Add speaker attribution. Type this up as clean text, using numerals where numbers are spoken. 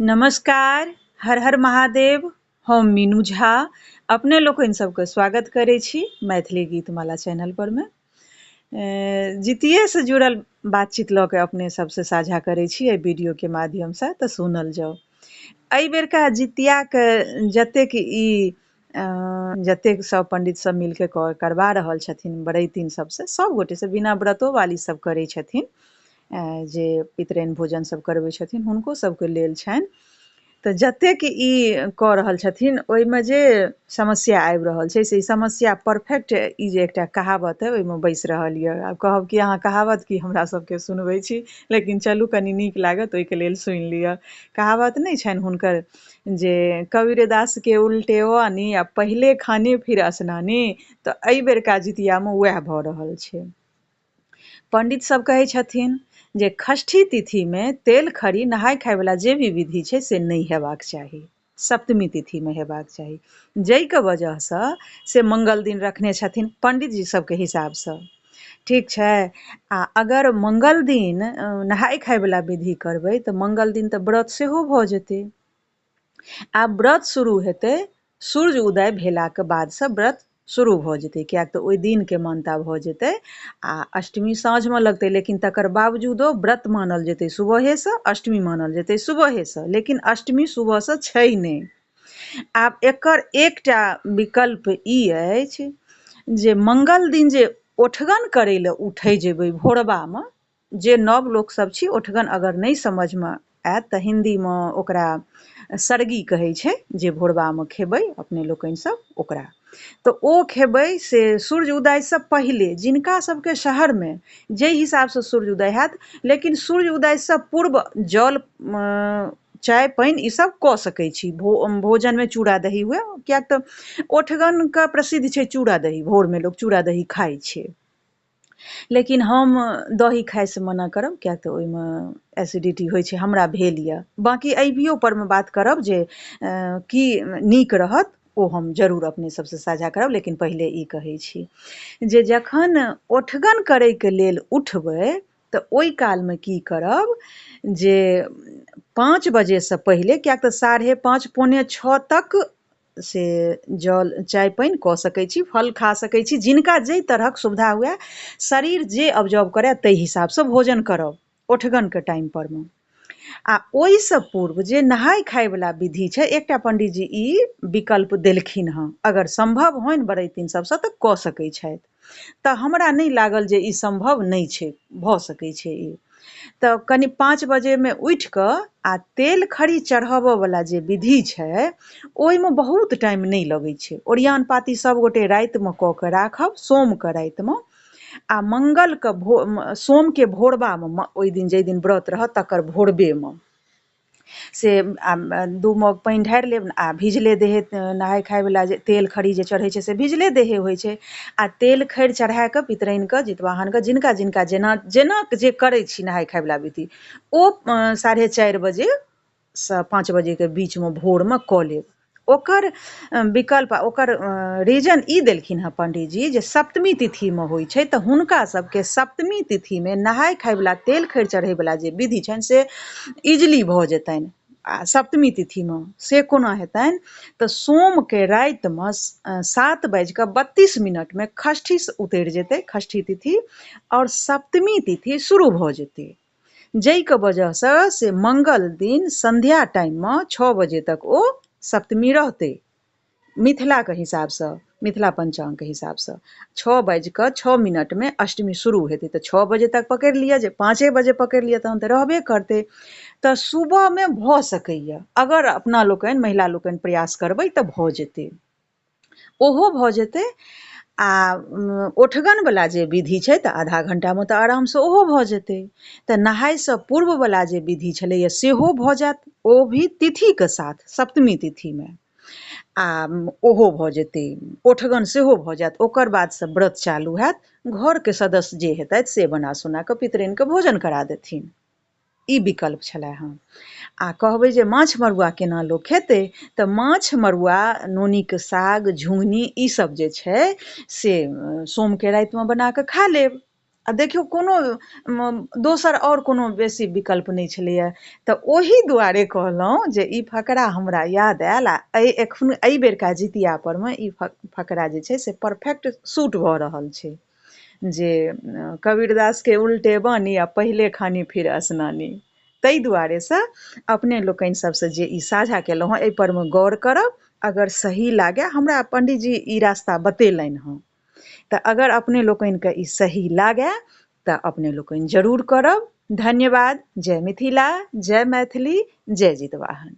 Speaker 1: नमस्कार, हर हर महादेव। हम मीनू झा अपने लोकनि सबके स्वागत करै छी मैथिली गीतमाला चैनल पर मे। जितिये से जुड़ल बातचीत लऽ के अपने सबसे साझा करै छी एहि वीडियो के माध्यम से, तऽ सुनल जाउ। एहि बेरका जितिया के जतेक ई जतेक सब पंडित सब मिलके करबा रहल छथिन बरैतिन सबसे, सब गोटे से बिना व्रतो वाली सब करै छथिन, जे पितराइन भोजन सब करबै छथिन हुनको सबके लेल छनि। तऽ जतेक ई कऽ रहल छथिन ओहिमे जे समस्या आबि रहल छै से समस्या परफेक्ट ई जे एकटा कहावत अइ ओहिमे बैसि रहल यऽ। आब कहब कि अहाँ कहावत की हमरा सबके सुनबै छी, लेकिन चलू कनि नीक लागत ओहिके लेल सुनि लिअ। कहावत नहि छनि हुनकर जे कबीरदास के उल्टे वाणी आ पहिले खाने फिर स्नानी, तऽ एहि बेरका जितियामे वएह भऽ रहल छै। पंडित सब कहै छथिन जे षष्ठी तिथिमे तेल खरी नहाय खायवला जे भी विधि छै से नहि हेबाक चाही, सप्तमी तिथिमे हेबाक चाही, जाहिके वजहसँ से मंगल दिन रखने छथिन पंडित जी सबके हिसाबसँ। ठीक छै, आ अगर मंगल दिन नहाय खायवला विधि करबै तऽ मंगल दिन तऽ व्रत सेहो भऽ जेतै। आब व्रत शुरू हेतै सूर्य उदय भेलाके बादसँ व्रत शुरू भऽ जेतै, किएक तऽ ओहि दिनके मान्यता भऽ जेतै आ अष्टमी साँझमे लगतै, लेकिन तकर बावजूदो व्रत मानल जेतै सुबहेसँ, अष्टमी मानल जेतै सुबहेसँ, लेकिन अष्टमी सुबहसँ छै नहि। आब एकर एकटा विकल्प ई अछि जे मंगल दिन जे ओठगन करै लए उठै जेबै भोरबामे, जे नव लोकसब छी ओठगन अगर नहि समझमे आयत तऽ हिन्दीमे ओकरा सरगी कहै छै, जे भोरबामे खेबै अपने लोकनि सब ओकरा, तऽ ओ खेबै से सूर्य उदयसँ पहिले। जिनका सबके शहरमे जाहि हिसाबसँ सूर्य उदय हैत, लेकिन सूर्य उदयसँ पूर्व जल चाय पानि ईसब कऽ सकै छी, भोजनमे चूड़ा दही हुए, किएक तऽ ओठगनके प्रसिद्ध छै चूड़ा दही, भोरमे लोक चूड़ा दही खाइ छै। लेकिन हम दही खाइसँ मना करब, किएक तऽ ओहिमे एसिडिटी होइ छै, हमरा भेल यऽ। बाँकी एहिओ परमे बात करब जे की नीक रहत, ओ हम जरूर अपने सबसँ साझा करब, लेकिन पहिले ई कहै छी जे जखन ओठगन करैके लेल उठबै तऽ ओहि कालमे की करब जे 5 बजेसँ पहिले, किएक तऽ 5:30 5:45 तक से जल चाय पानि कऽ सकै छी, फल खा सकै छी, जिनका जाहि तरहक सुविधा हुए, शरीर जे ऑब्जर्व करए ताहि हिसाबसँ भोजन करब ओठगनके टाइम परमे। आ ओहिसँ पूर्व जे नहाय खायवला विधि छै, एकटा पंडीजी ई विकल्प देलखिन हँ, अगर सम्भव होइन बरैतिन सबसँ तऽ कऽ सकै छथि। तऽ हमरा नहि लागल जे ई सम्भव नहि छै, भऽ सकै छै ई। तऽ कनि 5 बजेमे उठि कऽ आ तेल खरी चढ़ाबऽवला जे विधि छै ओहिमे बहुत टाइम नहि लगै छै। ओरियान पाती सबगोटे रातिमे कऽ के राखब, सोमके रातिमे, आ मंगलके सोमके भोरबामे, ओहि दिन जाहि दिन व्रत रहत तकर भोरबेमे से 2 मग पानि ढारि लेब आ भिजले देहे नहाय खायवला जे तेल खरी जे चढ़ै छै से भिजले देहे होइ छै। आ तेल खरी चढ़ा कऽ पितराइनके जितवाहनके जिनका जिनका जेना जेना जे करै छी नहाय खायवला विधि, ओ 4:30 बजेसँ 5 बजेके बीचमे भोरमे कऽ लेब। ओकर विकल्प ओकर रीजन ई देलखिन हँ पंडीजी जे सप्तमी तिथिमे होइ छै तऽ हुनका सबके सप्तमी तिथिमे नहाय खायवला तेल खरी चढ़ैवला जे विधि छनि से इजली भऽ जेतनि। आ सप्तमी तिथिमे से कोना हेतनि तऽ सोमके रातिमे 7:32 षष्ठी उतरि जेतै, षष्ठी तिथि, आओर सप्तमी तिथि शुरू भऽ जेतै, जाहिके वजहसँ से मंगल दिन संध्या टाइममे 6 बजे तक ओ सप्तमी रहतै। मिथिलाके हिसाबसँ, मिथिला पञ्चाङ्गके हिसाबसँ 6:06 अष्टमी शुरू हेतै, तऽ 6 बजे तक पकड़ि लिअ, जे 5 बजे पकड़ि लिअ तहन तऽ रहबे करतै। तऽ सुबहमे भऽ सकैए, अगर अपना लोकनि महिला लोकनि प्रयास करबै तऽ भऽ जेतै, ओहो भऽ जेतै। आ ओठगनवला जे विधि छै तऽ आधा घण्टामे तऽ आरामसँ ओहो भऽ जेतै। तऽ नहायसँ पूर्ववला जे विधि छलैए सेहो भऽ जायत, ओ भी तिथिके साथ सप्तमी तिथिमे, आ ओहो भऽ जेतै, ओठगन सेहो भऽ जायत। ओकर बादसँ व्रत चालू हैत, घरके सदस्य जे हेतथि से बना सोना कऽ पितराइनके भोजन करा देथिन। ई विकल्प छलै हँ। आ कहबै जे माछ मरुआ केना लोक खेतै, तऽ माछ मरुआ नोनीके साग झुङ्गनी ईसब जे छै से सोमके रातिमे बना कऽ खा लेब। आ देखियौ, कोनो दोसर आओर कोनो बेसी विकल्प नहि छलैए। तऽ ओहि दुआरे कहलहुँ जे ई फकरा हमरा याद आयल आ एहि एखन एहि बेरका जितिया परमे ई फकरा जे छै से परफेक्ट सूट भऽ रहल छै, जे कबीरदासके उल्टे बानी आ पहिले खानी फिर स्नानी। ताहि दुआरेसँ अपने लोकनि सबसँ जे ई साझा केलहुँ हँ, एहिपर मे गौर करब। अगर सही लागए, हमरा पंडीजी ई रास्ता बतेलनि हँ, तऽ अगर अपने लोकनिके ई सही लागए तऽ अपने लोकनि जरूर करब। धन्यवाद। जय मिथिला, जय मैथिली, जय जितवाहन।